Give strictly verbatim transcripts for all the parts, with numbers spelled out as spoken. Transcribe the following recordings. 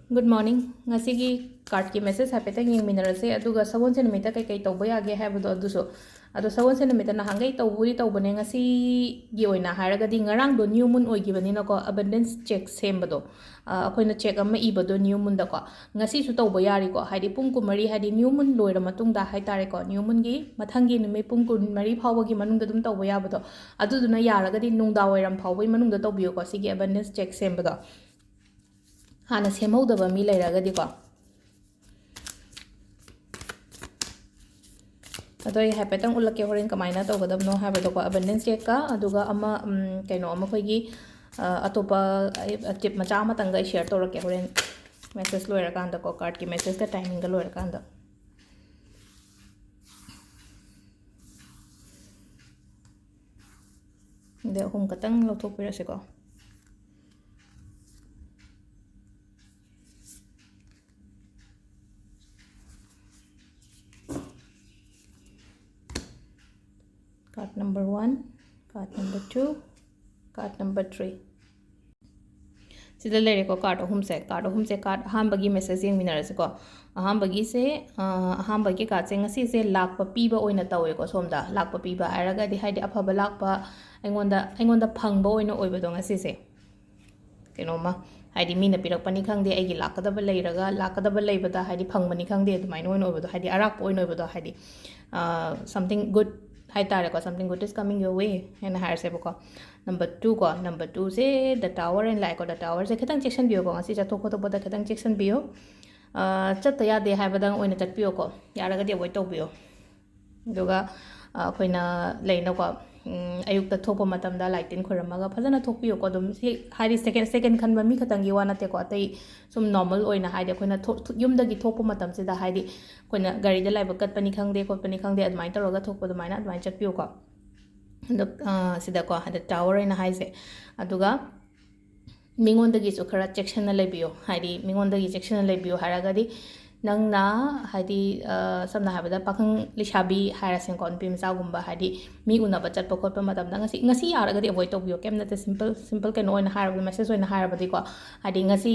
Good morning. ꯉꯁꯤꯒꯤ cardꯀꯤ message ꯍꯥꯏꯐꯦꯠꯇꯪ ꯌꯦꯡꯃꯤꯟꯅꯔꯁꯦ, ꯑꯗꯨꯒ ꯁꯒꯣꯜꯁꯦꯟ ꯅꯨꯃꯤꯠꯇ ꯀꯩꯀꯩ ꯇꯧꯕ ꯌꯥꯒꯦ ꯍꯥꯏꯕꯗꯣ ꯑꯗꯨꯁꯨ꯫ ꯑꯗꯣ ꯁꯒꯣꯜꯁꯦꯟ ꯅꯨꯃꯤꯠꯇ ꯅꯍꯥꯟꯈꯩ ꯇꯧꯕꯨꯗꯤ ꯇꯧꯕꯅꯦ, ꯉꯁꯤꯒꯤ ꯑꯣꯏꯅ ꯍꯥꯏꯔꯒꯗꯤ ꯉꯔꯥꯡꯗꯣ new moon ꯑꯣꯏꯈꯤꯕꯅꯤꯅꯀꯣ, abundance check ꯁꯦꯝꯕꯗꯣ, ꯑ, ꯑꯩꯈꯣꯏꯅ check ꯑꯃ ꯏꯕꯗꯣ new moonꯗꯀꯣ, ꯉꯁꯤꯁꯨ ꯇꯧꯕ ꯌꯥꯔꯤꯀꯣ, ꯍꯥꯏꯗꯤ ꯄꯨꯡ ꯀꯨꯟꯃꯔꯤ, ꯍꯥꯏꯗꯤ new moon ꯂꯣꯏꯔ ꯃꯇꯨꯡꯗ ꯍꯥꯏꯇꯥꯔꯦꯀꯣ, new moonꯒꯤ ꯃꯊꯪꯒꯤ ꯅꯨꯃꯤꯠ ꯄꯨꯡ ꯀꯨꯟꯃꯔꯤ ꯐꯥꯎꯕꯒꯤ ꯃꯅꯨꯡꯗ ꯑꯗꯨꯝ ꯇꯧꯕ ꯌꯥꯕꯗꯣ, ꯑꯗꯨꯗꯨꯅ ꯌꯥꯔꯒꯗꯤ ꯅꯨꯡꯗꯥꯡ ꯋꯥꯏꯔꯝ ꯐꯥꯎꯕꯒꯤ ꯃꯅꯨꯡꯗ ꯇꯧꯕꯤꯌꯨꯀꯣ, ꯁꯤꯒꯤ abundance check ꯁꯦꯝꯕꯗꯣ꯫ ꯍꯥꯟꯅ ꯁꯦꯝꯍꯧꯗꯕ ꯃꯤ ꯂꯩꯔꯒꯗꯤꯀꯣ꯫ ꯑꯗꯣ ꯑꯩ ꯍꯥꯏꯐꯦꯠꯇꯪ ꯎꯠꯂꯛꯀꯦ ꯍꯣꯔꯦꯟ ꯀꯃꯥꯏꯅ ꯇꯧꯒꯗꯕꯅꯣ ꯍꯥꯏꯕꯗꯣꯀꯣ, abundance checkꯀ, ꯑꯗꯨꯒ ꯑꯃ, ꯎꯝ, ꯀꯩꯅꯣ ꯑꯃ ꯑꯩꯈꯣꯏꯒꯤ, ꯑ, ꯑꯇꯣꯞꯄ ꯑꯩ tip ꯃꯆꯥ ꯑꯃꯇꯪꯒ ꯑꯩ share ꯇꯧꯔꯛꯀꯦ ꯍꯣꯔꯦꯟ message ꯂꯣꯏꯔꯀꯥꯟꯗꯀꯣ, cardꯀꯤ messageꯀ timingꯒ ꯂꯣꯏꯔꯀꯥꯟꯗ꯫ ꯑꯗꯩ ꯑꯍꯨꯝ ꯈꯛꯇꯪ ꯂꯧꯊꯣꯛꯄꯤꯔꯁꯤꯀꯣ꯫ Card number one, card number two, card number three꯫ ꯁꯤꯗ ꯂꯩꯔꯦꯀꯣ, card ꯑꯍꯨꯝꯁꯦ꯫ Card ꯑꯍꯨꯝꯁꯦ, card ꯑꯍꯥꯟꯕꯒꯤ message ꯌꯦꯡꯃꯤꯟꯅꯔꯁꯤꯀꯣ꯫ ꯑꯍꯥꯟꯕꯒꯤꯁꯦ, ꯑ, ꯑꯍꯥꯟꯕꯒꯤ cardꯁꯦ, ꯉꯁꯤꯁꯦ ꯂꯥꯛꯄ ꯄꯤꯕ ꯑꯣꯏꯅ ꯇꯧꯋꯦꯀꯣ꯫ ꯁꯣꯝꯗ ꯂꯥꯛꯄ ꯄꯤꯕ ꯍꯥꯏꯔꯒꯗꯤ, ꯍꯥꯏꯗꯤ ꯑꯐꯕ ꯂꯥꯛꯄ, ꯑꯩꯉꯣꯟꯗ, ꯑꯩꯉꯣꯟꯗ ꯐꯪꯕ ꯑꯣꯏꯅ ꯑꯣꯏꯕꯗꯣ ꯉꯁꯤꯁꯦ꯫ ꯀꯩꯅꯣꯝꯃ, ꯍꯥꯏꯗꯤ ꯃꯤꯅ ꯄꯤꯔꯛꯄꯅꯤ ꯈꯪꯗꯦ, ꯑꯩꯒꯤ ꯂꯥꯛꯀꯗꯕ ꯂꯩꯔꯒ, ꯂꯥꯛꯀꯗꯕ ꯂꯩꯕꯗ ꯍꯥꯏꯗꯤ ꯐꯪꯕꯅꯤ ꯈꯪꯗꯦ, ꯑꯗꯨꯃꯥꯏꯅ ꯑꯣꯏꯅ ꯑꯣꯏꯕꯗꯣ, ꯍꯥꯏꯗꯤ ꯑꯔꯥꯛꯄ ꯑꯣꯏꯅ ꯑꯣꯏꯕꯗꯣ, ꯍꯥꯏꯗꯤ, ꯑ, something good ꯍꯥꯏꯇꯥꯔꯦꯀꯣ, something good is coming your way ꯍꯥꯏꯅ ꯍꯥꯏꯔꯁꯦꯕꯀꯣ꯫ Number two ꯀꯣ, number twoꯁꯦ The Tower ꯑꯣꯏꯅ ꯂꯥꯛꯑꯦꯀꯣ꯫ The Towerꯁꯦ ꯈꯤꯇꯪ ꯆꯦꯛꯁꯤꯟꯕꯤꯌꯨꯀꯣ, ꯉꯁꯤ ꯆꯠꯊꯣꯛ ꯈꯣꯠꯇꯣꯛꯄꯗ ꯈꯤꯇꯪ ꯆꯦꯛꯁꯤꯟꯕꯤꯌꯨ꯫ ꯑ, ꯆꯠꯇ ꯌꯥꯗꯦ ꯍꯥꯏꯕꯗꯪ ꯑꯣꯏꯅ ꯆꯠꯄꯤꯌꯨꯀꯣ, ꯌꯥꯔꯒꯗꯤ avoid ꯇꯧꯕꯤꯌꯨ꯫ ꯑꯗꯨꯒ, ꯑ, ꯑꯩꯈꯣꯏꯅ ꯂꯩꯅꯀꯣ, ꯎꯝ, ꯑꯌꯨꯛꯇ ꯊꯣꯛꯄ ꯃꯇꯝꯗ ꯂꯥꯏ ꯇꯤꯟ ꯈꯣꯏꯔꯝꯃꯒ ꯐꯖꯅ ꯊꯣꯛꯄꯤꯌꯨꯀꯣ꯫ ꯑꯗꯨꯝ ꯁꯤ ꯍꯥꯏꯗꯤ second, second ꯈꯟꯕ ꯃꯤ ꯈꯛꯇꯪꯒꯤ ꯋꯥ ꯅꯠꯇꯦꯀꯣ, ꯑꯇꯩ ꯁꯨꯝ normal ꯑꯣꯏꯅ ꯍꯥꯏꯗꯤ ꯑꯩꯈꯣꯏꯅ ꯊꯣꯛ-, ꯊꯣꯛ-, ꯌꯨꯝꯗꯒꯤ ꯊꯣꯛꯄ ꯃꯇꯝꯁꯤꯗ ꯍꯥꯏꯗꯤ ꯑꯩꯈꯣꯏꯅ ꯒꯥꯔꯤꯗ ꯂꯥꯏꯕꯛ ꯀꯠꯄꯅꯤ ꯈꯪꯗꯦ ꯈꯣꯠꯄꯅꯤ ꯈꯪꯗꯦ, ꯑꯗꯨꯃꯥꯏꯅ ꯇꯧꯔꯒ ꯊꯣꯛꯄ ꯑꯗꯨꯃꯥꯏꯅ, ꯑꯗꯨꯃꯥꯏꯅ ꯆꯠꯄꯤꯌꯨꯀꯣ꯫ ꯑꯗꯣ, ꯑ, ꯁꯤꯗꯀꯣ, ꯍꯥꯏꯗꯤ Tower ꯑꯣꯏꯅ ꯍꯥꯏꯁꯦ꯫ ꯑꯗꯨꯒ ꯃꯤꯉꯣꯟꯗꯒꯤꯁꯨ ꯈꯔ ꯆꯦꯛꯁꯤꯟꯅ ꯂꯩꯕꯤꯌꯣ꯫ ꯍꯥꯏꯗꯤ ꯃꯤꯉꯣꯟꯗꯒꯤ ꯆꯦꯛꯁꯤꯟꯅ ꯂꯩꯕꯤꯌꯣ ꯍꯥꯏꯔꯒꯗꯤ ꯅꯪꯅ ꯍꯥꯏꯗꯤ, ꯑ, ꯁꯝꯅ ꯍꯥꯏꯔꯕꯗ ꯄꯥꯈꯪ ꯂꯩꯁꯥꯕꯤ ꯍꯥꯏꯔꯁꯦꯀꯣ, ꯅꯨꯄꯤ ꯃꯆꯥꯒꯨꯝꯕ ꯍꯥꯏꯗꯤ ꯃꯤ ꯎꯅꯕ ꯆꯠꯄ ꯈꯣꯠꯄ ꯃꯇꯝꯗ ꯉꯁꯤ, ꯉꯁꯤ ꯌꯥꯔꯒꯗꯤ ꯑꯦꯚꯣꯏꯗ ꯇꯧꯕꯤꯌꯣ, ꯀꯩꯝ ꯅꯠꯇꯦ, ꯁꯤꯝꯄꯜ, ꯁꯤꯝꯄꯜ ꯀꯩꯅꯣ ꯑꯣꯏꯅ ꯍꯥꯏꯔꯕꯗ, ꯃꯦꯁꯦꯖ ꯑꯣꯏꯅ ꯍꯥꯏꯔꯕꯗꯤꯀꯣ, ꯍꯥꯏꯗꯤ ꯉꯁꯤ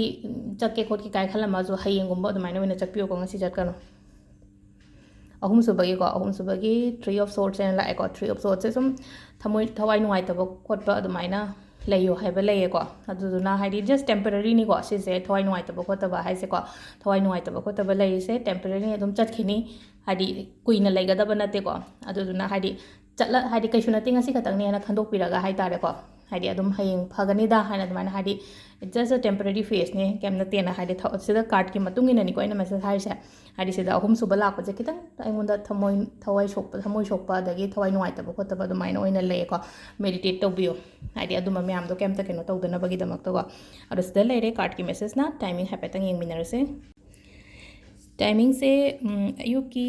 ꯆꯠꯀꯦ ꯈꯣꯠꯀꯦ ꯀꯥꯏ ꯈꯜꯂꯝꯃꯁꯨ ꯍꯌꯦꯡꯒꯨꯝꯕ ꯑꯗꯨꯃꯥꯏꯅ ꯑꯣꯏꯅ ꯆꯠꯄꯤꯌꯣꯀꯣ, ꯉꯁꯤ ꯆꯠꯀꯅꯨ꯫ ꯑꯍꯨꯝꯁꯨꯕꯒꯤꯀꯣ, ꯑꯍꯨꯝꯁꯨꯕꯒꯤ Three of Swords ꯍꯥꯏꯅ ꯂꯥꯛꯑꯦꯀꯣ꯫ Three of Swordsꯁꯦ ꯁꯨꯝ ꯊꯃꯣꯏ, ꯊꯋꯥꯏ ꯅꯨꯡꯉꯥꯏꯇꯕ ꯈꯣꯠꯄ ꯑꯗꯨꯃꯥꯏꯅ ꯂꯩꯌꯣ ꯍꯥꯏꯕ ꯂꯩꯌꯦꯀꯣ꯫ ꯑꯗꯨꯗꯨꯅ ꯍꯥꯏꯗꯤ just temporaryꯅꯤꯀꯣ ꯁꯤꯁꯦ, ꯊꯋꯥꯏ ꯅꯨꯡꯉꯥꯏꯇꯕ ꯈꯣꯠꯇꯕ ꯍꯥꯏꯁꯦꯀꯣ꯫ ꯊꯋꯥꯏ ꯅꯨꯡꯉꯥꯏꯇꯕ ꯈꯣꯠꯇꯕ ꯂꯩꯔꯤꯁꯦ temporaryꯅꯤ, ꯑꯗꯨꯝ ꯆꯠꯈꯤꯅꯤ, ꯍꯥꯏꯗꯤ ꯀꯨꯏꯅ ꯂꯩꯒꯗꯕ ꯅꯠꯇꯦꯀꯣ꯫ ꯑꯗꯨꯗꯨꯅ ꯍꯥꯏꯗꯤ ꯆꯠꯂ-, ꯍꯥꯏꯗꯤ ꯀꯩꯁꯨ ꯅꯠꯇꯦ, ꯉꯁꯤ ꯈꯛꯇꯪꯅꯦꯅ ꯈꯟꯗꯣꯛꯄꯤꯔꯒ ꯍꯥꯏꯇꯥꯔꯦꯀꯣ, ꯍꯥꯏꯗꯤ ꯑꯗꯨꯝ ꯍꯌꯦꯡ ꯐꯒꯅꯤꯗ ꯍꯥꯏꯅ ꯑꯗꯨꯃꯥꯏꯅ, ꯍꯥꯏꯗꯤ it's just a temporary phaseꯅꯦ, ꯀꯩꯝ ꯅꯠꯇꯦꯅ, ꯍꯥꯏꯗꯤ ꯊ-, ꯁꯤꯗ cardꯀꯤ ꯃꯇꯨꯡ ꯏꯟꯅꯅꯤꯀꯣ ꯑꯩꯅ ꯃꯦꯁꯦꯖ ꯍꯥꯏꯔꯤꯁꯦ꯫ ꯍꯥꯏꯗꯤ ꯁꯤꯗ ꯑꯍꯨꯝꯁꯨꯕ ꯂꯥꯛꯄꯁꯦ ꯈꯤꯇꯪ ꯑꯩꯉꯣꯟꯗ ꯊꯃꯣꯏ, ꯊꯋꯥꯏ ꯁꯣꯛꯄ, ꯊꯃꯣꯏ ꯁꯣꯛꯄ ꯑꯗꯒꯤ ꯊꯋꯥꯏ ꯅꯨꯡꯉꯥꯏꯇꯕ ꯈꯣꯠꯇꯕ ꯑꯗꯨꯃꯥꯏꯅ ꯑꯣꯏꯅ ꯂꯩꯌꯦꯀꯣ꯫ Meditate ꯇꯧꯕꯤꯌꯣ, ꯍꯥꯏꯗꯤ ꯑꯗꯨꯝꯕ ꯃꯌꯥꯝꯗꯣ ꯀꯩꯝꯇ ꯀꯩꯅꯣ ꯇꯧꯗꯅꯕꯒꯤꯗꯃꯛꯇꯀꯣ꯫ ꯑꯗꯣ ꯁꯤꯗ ꯂꯩꯔꯦ cardꯀꯤ messageꯅ꯫ Timing ꯍꯥꯏꯐꯦꯠꯇꯪ ꯌꯦꯡꯃꯤꯟꯅꯔꯁꯦ꯫ Timingꯁꯦ, ꯎꯝ, ꯑꯌꯨꯛꯀꯤ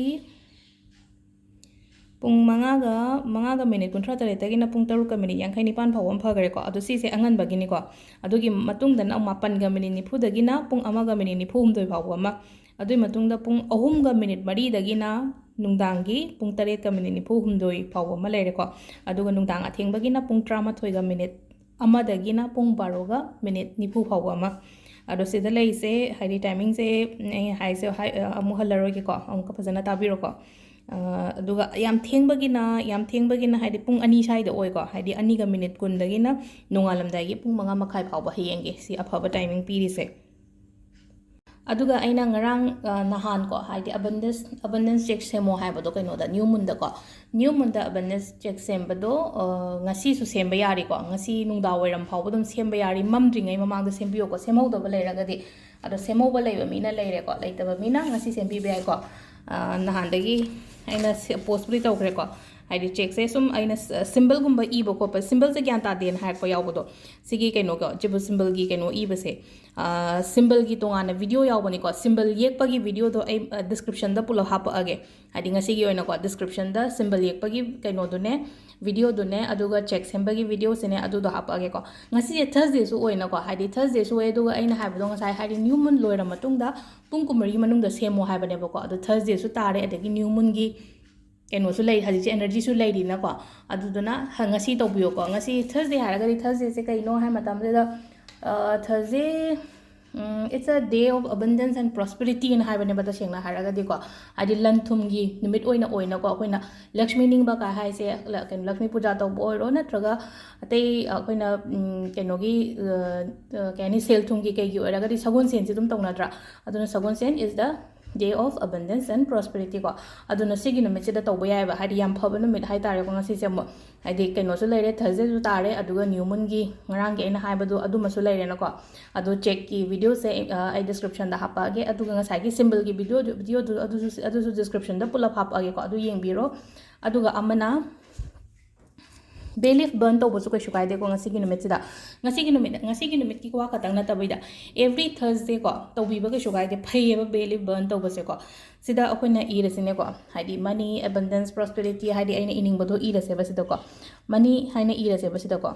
ꯄꯨꯡ ꯃꯉꯥꯒ, ꯃꯉꯥꯒ ꯃꯤꯅꯤꯠ ꯀꯨꯟꯊ꯭ꯔꯥ ꯇꯔꯦꯠꯇꯒꯤꯅ ꯄꯨꯡ ꯇꯔꯨꯛꯀ ꯃꯤꯅꯤꯠ ꯌꯥꯡꯈꯩ ꯅꯤꯄꯥꯟ ꯐꯥꯎꯕ ꯑꯃ ꯐꯈ꯭ꯔꯦꯀꯣ꯫ ꯑꯗꯣ ꯁꯤꯁꯦ ꯑꯉꯟꯕꯒꯤꯅꯤꯀꯣ꯫ ꯑꯗꯨꯒꯤ ꯃꯇꯨꯡꯗꯅ ꯃꯥꯄꯟꯒ ꯃꯤꯅꯤꯠ ꯅꯤꯐꯨꯗꯒꯤꯅ ꯄꯨꯡ ꯑꯃꯒ ꯃꯤꯅꯤꯠ ꯅꯤꯐꯨ ꯍꯨꯝꯗꯣꯏ ꯐꯥꯎꯕ ꯑꯃ, ꯑꯗꯨꯒꯤ ꯃꯇꯨꯡꯗ ꯄꯨꯡ ꯑꯍꯨꯝꯒ ꯃꯤꯅꯤꯠ ꯃꯔꯤꯗꯒꯤꯅ ꯅꯨꯡꯗꯥꯡꯒꯤ ꯄꯨꯡ ꯇꯔꯦꯠꯀ ꯃꯤꯅꯤꯠ ꯅꯤꯐꯨ ꯍꯨꯝꯗꯣꯏ ꯐꯥꯎꯕ ꯑꯃ ꯂꯩꯔꯦꯀꯣ꯫ ꯑꯗꯨꯒ ꯅꯨꯡꯗꯥꯡ ꯑꯊꯦꯡꯕꯒꯤꯅ ꯄꯨꯡ ꯇꯔꯥꯃꯥꯊꯣꯏꯒ ꯃꯤꯅꯤꯠ ꯑꯃꯗꯒꯤꯅ ꯄꯨꯡ ꯕꯥꯔꯣꯒ ꯃꯤꯅꯤꯠ ꯅꯤꯐꯨ ꯐꯥꯎꯕ ꯑꯃ꯫ ꯑꯗꯣ ꯁꯤꯗ ꯂꯩꯔꯤꯁꯦ, ꯍꯥꯏꯗꯤ timingꯁꯦ ꯑꯩ ꯍꯥꯏꯁꯦ ꯍꯥꯏ-, ꯑꯃꯨꯛ ꯍꯜꯂꯔꯣꯏꯒꯦꯀꯣ, ꯑꯃꯨꯛꯀ ꯐꯖꯅ ꯇꯥꯕꯤꯔꯣꯀꯣ꯫ ꯑ, ꯑꯗꯨꯒ ꯌꯥꯝ ꯊꯦꯡꯕꯒꯤꯅ, ꯌꯥꯝ ꯊꯦꯡꯕꯒꯤꯅ ꯍꯥꯏꯗꯤ ꯄꯨꯡ ꯑꯅꯤ ꯁ꯭ꯋꯥꯏꯗ ꯑꯣꯏꯀꯣ, ꯍꯥꯏꯗꯤ ꯑꯅꯤꯒ ꯃꯤꯅꯤꯠ ꯀꯨꯟꯗꯒꯤꯅ ꯅꯣꯡꯉꯥꯜꯂꯝꯗꯥꯏꯒꯤ ꯄꯨꯡ ꯃꯉꯥ ꯃꯈꯥꯏ ꯐꯥꯎꯕ ꯍꯌꯦꯡꯒꯤ ꯁꯤ ꯑꯐꯕ timing ꯄꯤꯔꯤꯁꯦ꯫ ꯑꯗꯨꯒ ꯑꯩꯅ ꯉꯔꯥꯡ, ꯑ, ꯅꯍꯥꯟꯀꯣ, ꯍꯥꯏꯗꯤ abundance, abundance check ꯁꯦꯝꯃꯣ ꯍꯥꯏꯕꯗꯣ ꯀꯩꯅꯣꯗ, new moonꯗꯀꯣ, new moonꯗ abundance check ꯁꯦꯝꯕꯗꯣ, ꯑ, ꯉꯁꯤꯁꯨ ꯁꯦꯝꯕ ꯌꯥꯔꯤꯀꯣ, ꯉꯁꯤ ꯅꯨꯡꯗꯥꯡ ꯋꯥꯏꯔꯝ ꯐꯥꯎꯕ ꯑꯗꯨꯝ ꯁꯦꯝꯕ ꯌꯥꯔꯤ, ꯃꯝꯗ꯭ꯔꯤꯉꯩ ꯃꯃꯥꯡꯗ ꯁꯦꯝꯕꯤꯌꯣꯀꯣ, ꯁꯦꯝꯍꯧꯗꯕ ꯂꯩꯔꯒꯗꯤ꯫ ꯑꯗꯣ ꯁꯦꯝꯍꯧꯕ ꯂꯩꯕ ꯃꯤꯅ ꯂꯩꯔꯦꯀꯣ, ꯂꯩꯇꯕ ꯃꯤꯅ ꯉꯁꯤ ꯁꯦꯝꯕꯤꯕ ꯌꯥꯏꯀꯣ꯫ ꯑ, ꯅꯍꯥꯟꯗꯒꯤ ꯑꯩꯅ ꯁꯦ-, postꯄꯨꯗꯤ ꯇꯧꯈ꯭ꯔꯦꯀꯣ, ꯍꯥꯏꯗꯤ ꯆꯦꯛꯁꯦ ꯁꯨꯝ ꯑꯩꯅ ꯁꯤꯝꯕꯜꯒꯨꯝꯕ ꯏꯕ ꯈꯣꯠꯄ, ꯁꯤꯝꯕꯜꯁꯦ ꯒ꯭ꯌꯥꯟ ꯇꯥꯗꯦꯅ ꯍꯥꯏꯔꯛꯄ ꯌꯥꯎꯕꯗꯣ, ꯁꯤꯒꯤ ꯀꯩꯅꯣꯒ ꯖꯤꯕꯨ ꯁꯤꯝꯕꯜꯒꯤ ꯀꯩꯅꯣ ꯏꯕꯁꯦ, ꯁꯤꯝꯕꯜꯒꯤ ꯇꯣꯉꯥꯟꯅ ꯚꯤꯗꯤꯑꯣ ꯌꯥꯎꯕꯅꯤꯀꯣ꯫ ꯁꯤꯝꯕꯜ ꯌꯦꯛꯄꯒꯤ ꯚꯤꯗꯤꯑꯣꯗꯣ ꯑꯩ ꯗꯤꯁꯀ꯭ꯔꯤꯞꯁꯟꯗ ꯄꯨꯂꯞ ꯍꯥꯞꯄꯛꯑꯒꯦ꯫ ꯍꯥꯏꯗꯤ ꯉꯁꯤꯒꯤ ꯑꯣꯏꯅꯀꯣ ꯗꯤꯁꯀ꯭ꯔꯤꯞꯁꯟꯗ ꯁꯤꯝꯕꯜ ꯌꯦꯛꯄꯒꯤ ꯀꯩꯅꯣꯗꯨꯅꯦ, ꯚꯤꯗꯤꯑꯣꯗꯨꯅꯦ, ꯑꯗꯨꯒ ꯆꯦꯛ ꯁꯦꯝꯕꯒꯤ ꯚꯤꯗꯤꯑꯣꯁꯤꯅꯦ, ꯑꯗꯨꯗꯣ ꯍꯥꯞꯄꯛꯑꯒꯦꯀꯣ꯫ ꯉꯁꯤꯁꯦ ꯊꯔꯁꯗꯦꯁꯨ ꯑꯣꯏꯅꯀꯣ, ꯍꯥꯏꯗꯤ ꯊꯔꯁꯗꯦꯁꯨ ꯑꯣꯏ, ꯑꯗꯨꯒ ꯑꯩꯅ ꯍꯥꯏꯕꯗꯣ ꯉꯁꯥꯏ ꯍꯥꯏꯗꯤ ꯅ꯭ꯌꯨ ꯃꯨꯟ ꯂꯣꯏꯔ ꯃꯇꯨꯡꯗ ꯄꯨꯡ ꯀꯨꯟꯃꯔꯤ ꯃꯅꯨꯡꯗ ꯁꯦꯝꯃꯣ ꯍꯥꯏꯕꯅꯦꯕꯀꯣ꯫ ꯑꯗꯣ ꯊꯔꯁꯗꯦꯁꯨ ꯇꯥꯔꯦ, ꯑꯗꯒꯤ ꯅ꯭ꯌꯨ ꯃꯨꯟꯒꯤ ꯀꯩꯅꯣꯁꯨ ꯂꯩ, ꯍꯧꯖꯤꯛꯁꯦ ꯑꯦꯅꯔꯖꯤꯁꯨ ꯂꯩꯔꯤꯅꯀꯣ꯫ ꯑꯗꯨꯗꯨꯅ ꯍ-, ꯉꯁꯤ ꯇꯧꯕꯤꯌꯣꯀꯣ꯫ ꯉꯁꯤ ꯊꯔꯁꯗꯦ ꯍꯥꯏꯔꯒꯗꯤ ꯊꯔꯁꯗꯦꯁꯦ ꯀꯩꯅꯣ ꯍꯥꯏ ꯃꯇꯝꯁꯤꯗ, Thursday, it's a day of abundance and prosperity ꯍꯥꯏꯕꯅꯦꯕ, ꯇꯁꯦꯡꯅ ꯍꯥꯏꯔꯒꯗꯤꯀꯣ꯫ ꯍꯥꯏꯗꯤ ꯂꯟ ꯊꯨꯝꯒꯤ ꯅꯨꯃꯤꯠ ꯑꯣꯏꯅ ꯑꯣꯏꯅꯀꯣ, ꯑꯩꯈꯣꯏꯅ ꯂꯛꯁꯃꯤ ꯅꯤꯡꯕ ꯀꯥꯏ ꯍꯥꯏꯁꯦ, ꯀꯩꯅꯣ, ꯂꯛꯁꯃꯤ ꯄꯨꯖꯥ ꯇꯧꯕ ꯑꯣꯏꯔꯣ, ꯅꯠꯇ꯭ꯔꯒ ꯑꯇꯩ ꯑꯩꯈꯣꯏꯅ ꯀꯩꯅꯣꯒꯤ, ꯀꯩ ꯍꯥꯏꯅꯤ, ꯁꯦꯜ ꯊꯨꯝꯒꯤ ꯀꯩꯒꯤ ꯑꯣꯏꯔꯒꯗꯤ ꯁꯒꯣꯜꯁꯦꯟꯁꯦ ꯑꯗꯨꯝ ꯇꯧꯅꯗ꯭ꯔꯥ? ꯑꯗꯨꯅ ꯁꯒꯣꯜꯁꯦꯟ is the day of abundance and prosperity ꯀꯣ꯫ ꯑꯗꯨꯅ ꯁꯤꯒꯤ ꯅꯨꯃꯤꯠꯁꯤꯗ ꯇꯧꯕ ꯌꯥꯏꯑꯕ, ꯍꯥꯏꯗꯤ ꯌꯥꯝ ꯐꯕ ꯅꯨꯃꯤꯠ ꯍꯥꯏꯇꯥꯔꯦꯀꯣ ꯉꯁꯤꯁꯦ ꯑꯃꯨꯛ꯫ ꯍꯥꯏꯗꯤ ꯀꯩꯅꯣꯁꯨ ꯂꯩꯔꯦ, ꯊꯔꯁꯗꯦꯁꯨ ꯇꯥꯔꯦ, ꯑꯗꯨꯒ ꯅ꯭ꯌꯨ ꯃꯨꯟꯒꯤ ꯉꯔꯥꯡꯒꯤ ꯑꯩꯅ ꯍꯥꯏꯕꯗꯣ ꯑꯗꯨꯃꯁꯨ ꯂꯩꯔꯦꯅꯀꯣ꯫ ꯑꯗꯣ ꯆꯦꯛꯀꯤ ꯚꯤꯗꯤꯑꯣꯁꯦ ꯑꯩ ꯗꯤꯁꯀ꯭ꯔꯤꯞꯁꯟꯗ ꯍꯥꯞꯄꯛꯑꯒꯦ, ꯑꯗꯨꯒ ꯉꯁꯥꯏꯒꯤ ꯁꯤꯝꯕꯜꯒꯤ ꯚꯤꯗꯤꯑꯣꯗꯨ, ꯚꯤꯗꯤꯑꯣꯗꯨ ꯑꯗꯨꯁꯨ, ꯑꯗꯨꯁꯨ ꯗꯤꯁꯀ꯭ꯔꯤꯞꯁꯟꯗ ꯄꯨꯂꯞ ꯍꯥꯞꯄꯛꯑꯒꯦꯀꯣ, ꯑꯗꯨ ꯌꯦꯡꯕꯤꯔꯣ꯫ ꯑꯗꯨꯒ ꯑꯃꯅ ꯕꯦ ꯂꯤꯐ ꯕꯔꯟ ꯇꯧꯕꯁꯨ ꯀꯩꯁꯨ ꯀꯥꯏꯗꯦꯀꯣ ꯉꯁꯤꯒꯤ ꯅꯨꯃꯤꯠꯁꯤꯗ꯫ ꯉꯁꯤꯒꯤ ꯅꯨꯃꯤꯠ, ꯉꯁꯤꯒꯤ ꯅꯨꯃꯤꯠꯀꯤ ꯋꯥ ꯈꯛꯇꯪ ꯅꯠꯇꯕꯤꯗ ꯑꯦꯕ꯭ꯔꯤ ꯊꯔꯁꯗꯦꯀꯣ ꯇꯧꯕꯤꯕ ꯀꯩꯁꯨ ꯀꯥꯏꯗꯦ, ꯐꯩꯌꯦꯕ ꯕꯦ ꯂꯤꯐ ꯕꯔꯟ ꯇꯧꯕꯁꯦꯀꯣ꯫ ꯁꯤꯗ ꯑꯩꯈꯣꯏꯅ ꯏꯔꯁꯤꯅꯦꯀꯣ, ꯍꯥꯏꯗꯤ money, abundance, prosperity, ꯍꯥꯏꯗꯤ ꯑꯩꯅ ꯏꯅꯤꯡꯕꯗꯣ ꯏꯔꯁꯦꯕ ꯁꯤꯗꯀꯣ꯫ ꯃꯅꯤ ꯍꯥꯏꯅ ꯏꯔꯁꯦꯕ ꯁꯤꯗꯀꯣ꯫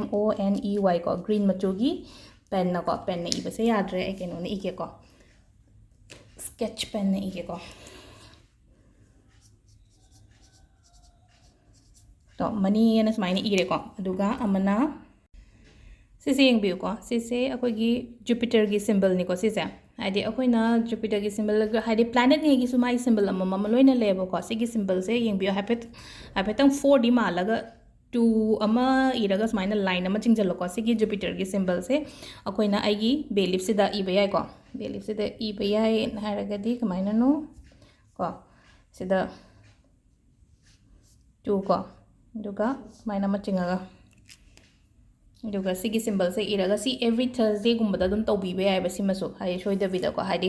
M O N E Y ꯀꯣ, ꯒ꯭ꯔꯤꯟ ꯃꯆꯨꯒꯤ ꯄꯦꯟꯅꯀꯣ, ꯄꯦꯟꯅ ꯏꯕꯁꯦ ꯌꯥꯗ꯭ꯔꯦ, ꯑꯩ ꯀꯩꯅꯣꯅ ꯏꯒꯦꯀꯣ, ꯁ꯭ꯀꯦꯠꯆ ꯄꯦꯟꯅ ꯏꯒꯦꯀꯣ꯫ ꯇꯣ, ꯃꯅꯤ ꯑꯅ ꯁꯨꯃꯥꯏꯅ ꯏꯔꯦꯀꯣ꯫ ꯑꯗꯨꯒ ꯑꯃꯅ ꯁꯤꯁꯦ ꯌꯦꯡꯕꯤꯌꯨꯀꯣ, ꯁꯤꯁꯦ ꯑꯩꯈꯣꯏꯒꯤ ꯖꯨꯄꯤꯇꯔꯒꯤ ꯁꯤꯝꯕꯜꯅꯤꯀꯣ ꯁꯤꯁꯦ꯫ ꯍꯥꯏꯗꯤ ꯑꯩꯈꯣꯏꯅ ꯖꯨꯄꯤꯇꯔꯒꯤ ꯁꯤꯝꯕꯜ, ꯍꯥꯏꯗꯤ ꯄ꯭ꯂꯥꯅꯦꯠꯉꯩꯒꯤꯁꯨ ꯃꯥꯒꯤ ꯁꯤꯝꯕꯜ ꯑꯃꯃꯝ ꯂꯣꯏꯅ ꯂꯩꯌꯦꯕꯀꯣ꯫ ꯁꯤꯒꯤ ꯁꯤꯝꯕꯜꯁꯦ ꯌꯦꯡꯕꯤꯌꯨ, ꯍꯥꯏꯐꯦꯠ, ꯍꯥꯏꯐꯦꯠꯇꯪ ꯐꯣꯔꯗꯤ ꯃꯥꯜꯂꯒ ꯇꯨ ꯑꯃ ꯏꯔꯒ ꯁꯨꯃꯥꯏꯅ ꯂꯥꯏꯟ ꯑꯃ ꯆꯤꯡꯁꯤꯜꯂꯣꯀꯣ꯫ ꯁꯤꯒꯤ ꯖꯨꯄꯤꯇꯔꯒꯤ ꯁꯤꯝꯕꯜꯁꯦ ꯑꯩꯈꯣꯏꯅ ꯑꯩꯒꯤ ꯕꯦ ꯂꯤꯞꯁꯤꯗ ꯏꯕ ꯌꯥꯏꯀꯣ꯫ ꯕꯦ ꯂꯤꯞꯁꯤꯗ ꯏꯕ ꯌꯥꯏ ꯍꯥꯏꯔꯒꯗꯤ ꯀꯃꯥꯏꯅꯅꯣ ꯀꯣ, ꯁꯤꯗ ꯇꯨ ꯀꯣ, ꯑꯗꯨꯒ ꯁꯨꯃꯥꯏꯅ ꯑꯃ ꯆꯤꯡꯉꯒ ꯑꯗꯨꯒ ꯁꯤꯒꯤ ꯁꯤꯝꯕꯜꯁꯦ ꯏꯔꯒ ꯁꯤ ꯑꯦꯕ꯭ꯔꯤ ꯊꯔꯁꯗꯦꯒꯨꯝꯕꯗ ꯑꯗꯨꯝ ꯇꯧꯕꯤꯕ ꯌꯥꯏꯑꯕ ꯁꯤꯃꯁꯨ, ꯍꯥꯏꯗꯤ ꯁꯣꯏꯗꯕꯤꯗꯀꯣ, ꯍꯥꯏꯗꯤ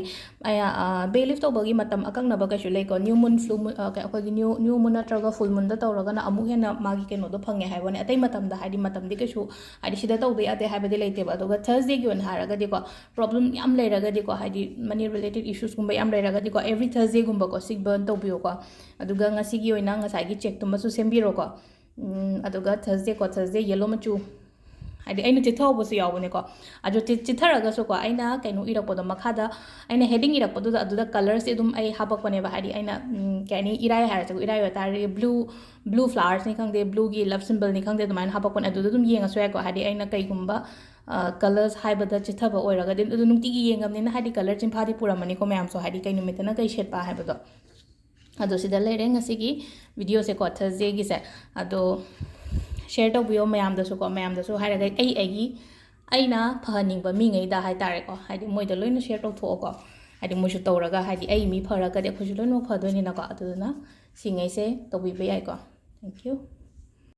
ꯕꯦ ꯂꯤꯐ ꯇꯧꯕꯒꯤ ꯃꯇꯝ ꯑꯀꯛꯅꯕ ꯀꯩꯁꯨ ꯂꯩꯀꯣ, ꯅ꯭ꯌꯨ ꯃꯨꯟ, ꯐ꯭ꯂꯨ ꯃꯨꯟ, ꯑꯩꯈꯣꯏꯒꯤ ꯅ꯭ꯌꯨ ꯅ꯭ꯌꯨ ꯃꯨꯟ ꯅꯠꯇ꯭ꯔꯒ ꯐꯨꯜ ꯃꯨꯟꯗ ꯇꯧꯔꯒꯅ ꯑꯃꯨꯛ ꯍꯦꯟꯅ ꯃꯥꯒꯤ ꯀꯩꯅꯣꯗꯣ ꯐꯪꯉꯦ ꯍꯥꯏꯕ ꯋꯥꯅꯤ꯫ ꯑꯇꯩ ꯃꯇꯝꯗ ꯍꯥꯏꯗꯤ ꯃꯇꯝꯗꯤ ꯀꯩꯁꯨ ꯍꯥꯏꯗꯤ ꯁꯤꯗ ꯇꯧꯗ ꯌꯥꯗꯦ ꯍꯥꯏꯕꯗꯤ ꯂꯩꯇꯦꯕ꯫ ꯑꯗꯨꯒ ꯊꯔꯁꯗꯦꯒꯤ ꯑꯣꯏꯅ ꯍꯥꯏꯔꯒꯗꯤꯀꯣ, ꯄ꯭ꯔꯣꯕ꯭ꯂꯦꯝ ꯌꯥꯝ ꯂꯩꯔꯒꯗꯤꯀꯣ, ꯍꯥꯏꯗꯤ ꯃꯅꯤ ꯔꯤꯂꯦꯇꯦꯠ ꯏꯁꯨꯁꯀꯨꯝꯕ ꯌꯥꯝ ꯂꯩꯔꯒꯗꯤꯀꯣ, ꯑꯦꯕ꯭ꯔꯤ ꯊꯔꯁꯗꯦꯒꯨꯝꯕꯀꯣ ꯁꯤ ꯕꯔꯟ ꯇꯧꯕꯤꯌꯣꯀꯣ꯫ ꯑꯗꯨꯒ ꯉꯁꯤꯒꯤ ꯑꯣꯏꯅ ꯉꯁꯥꯏꯒꯤ ꯆꯦꯛꯇꯨꯃꯁꯨ ꯁꯦꯝꯕꯤꯔꯣꯀꯣ꯫ ꯎꯝ, ꯑꯗꯨꯒ ꯊꯔꯁꯗꯦꯀꯣ, ꯊꯔꯁꯗꯦ ꯌꯦꯜꯂꯣ ꯃꯆꯨ, ꯍꯥꯏꯗꯤ ꯑꯩꯅ ꯆꯤꯠꯊꯍꯧꯕꯁꯨ ꯌꯥꯎꯕꯅꯦꯀꯣ꯫ ꯑꯗꯨ ꯆꯤ- ꯆꯤꯠꯊꯔꯒꯁꯨꯀꯣ, ꯑꯩꯅ ꯀꯩꯅꯣ ꯏꯔꯛꯄꯗꯣ, ꯃꯈꯥꯗ ꯑꯩꯅ ꯍꯦꯗꯤꯡ ꯏꯔꯛꯄꯗꯨꯗ ꯑꯗꯨꯗ ꯀꯂꯔꯁꯦ ꯑꯗꯨꯝ ꯑꯩ ꯍꯥꯄꯛꯄꯅꯦꯕ꯫ ꯍꯥꯏꯗꯤ ꯑꯩꯅ, ꯎꯝ, ꯀꯩ ꯍꯥꯏꯅꯤ, ꯏꯔꯥꯏ ꯍꯥꯏꯔꯁꯦꯀꯣ, ꯏꯔꯥꯏ ꯑꯣꯏꯇꯥꯔꯗꯤ ꯕ꯭ꯂꯨ, ꯕ꯭ꯂꯨ ꯐ꯭ꯂꯥꯋꯔꯁꯅꯤ ꯈꯪꯗꯦ, ꯕ꯭ꯂꯨꯒꯤ ꯂꯞ ꯁꯤꯝꯕꯜꯅꯤ ꯈꯪꯗꯦ, ꯑꯗꯨꯃꯥꯏꯅ ꯍꯥꯄꯛꯄꯅꯦ꯫ ꯑꯗꯨꯗ ꯑꯗꯨꯝ ꯌꯦꯡꯉꯁꯨ ꯌꯥꯏꯀꯣ꯫ ꯍꯥꯏꯗꯤ ꯑꯩꯅ ꯀꯩꯒꯨꯝꯕ ꯀꯂꯔꯁ ꯍꯥꯏꯕꯗ ꯆꯤꯠꯊꯕ ꯑꯣꯏꯔꯒꯗꯤ, ꯑꯗꯨ ꯅꯨꯡꯇꯤꯒꯤ ꯌꯦꯡꯉꯕꯅꯤꯅ ꯍꯥꯏꯗꯤ ꯀꯂꯔ ꯆꯤꯟꯐꯥꯗꯤ ꯄꯨꯔꯝꯃꯅꯤꯀꯣ ꯃꯌꯥꯝꯁꯨ, ꯍꯥꯏꯗꯤ ꯀꯩ ꯅꯨꯃꯤꯠꯇꯅ ꯀꯩ ꯁꯦꯠꯄ ꯍꯥꯏꯕꯗꯣ꯫ ꯑꯗꯣ ꯁꯤꯗ ꯂꯩꯔꯦ ꯉꯁꯤꯒꯤ ꯚꯤꯗꯤꯑꯣꯁꯦꯀꯣ, ꯊꯔꯁꯗꯦꯒꯤꯁꯦ꯫ ꯑꯗꯣ ꯁꯤꯌꯔ ꯇꯧꯕꯤꯌꯣ ꯃꯌꯥꯝꯗꯁꯨꯀꯣ, ꯃꯌꯥꯝꯗꯁꯨ ꯍꯥꯏꯔꯒ ꯑꯩ ꯑꯩꯒꯤ, ꯑꯩꯅ ꯐꯍꯟꯅꯤꯡꯕ ꯃꯤꯉꯩꯗ ꯍꯥꯏꯇꯥꯔꯦꯀꯣ, ꯍꯥꯏꯗꯤ ꯃꯣꯏꯗ ꯂꯣꯏꯅ ꯁꯤꯌꯔ ꯇꯧꯊꯣꯛꯑꯣꯀꯣ꯫ ꯍꯥꯏꯗꯤ ꯃꯣꯏꯁꯨ ꯇꯧꯔꯒ, ꯍꯥꯏꯗꯤ ꯑꯩ ꯃꯤ ꯐꯔꯒꯗꯤ ꯑꯩꯈꯣꯏꯁꯨ ꯂꯣꯏꯅꯃꯛ ꯐꯗꯣꯏꯅꯤꯅꯀꯣ꯫ ꯑꯗꯨꯗꯨꯅ ꯁꯤꯉꯩꯁꯦ ꯇꯧꯕꯤꯕ ꯌꯥꯏꯀꯣ꯫ Thank you.